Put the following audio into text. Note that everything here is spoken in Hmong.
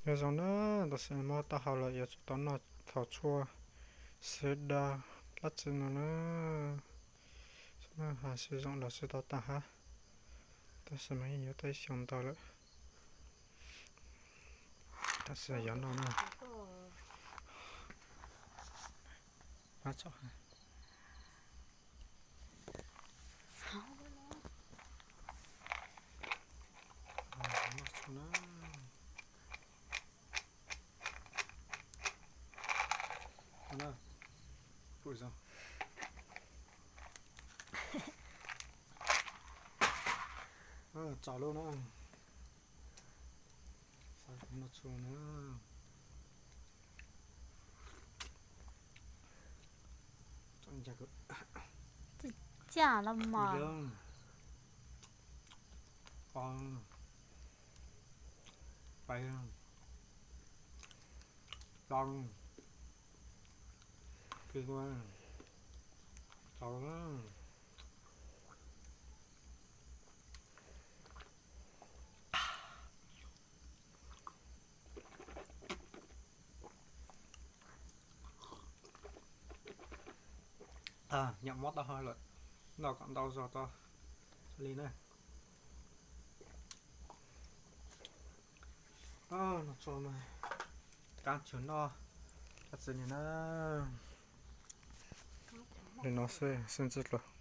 Nyob zoo na, tam sim no muab taub hau los yuav tsum tau noj thaum tshuaj xwb da dab tsi no na. Xwb na, siv zoo los siv tau tag hab, tab sis mas yeej yuav tau ib xyoos ntau lawm. Tam sim yuav noj na. Noj tso. Tso lub na. Xav noj tshua na. Caj los mas. Pais, pais, Nyam mob taub hau lawm, noj kom ntau zog tso li na. Noj tso mas, kab tsuag noj, kab txiv ni na. Li no xwb, sib ntsib dlua.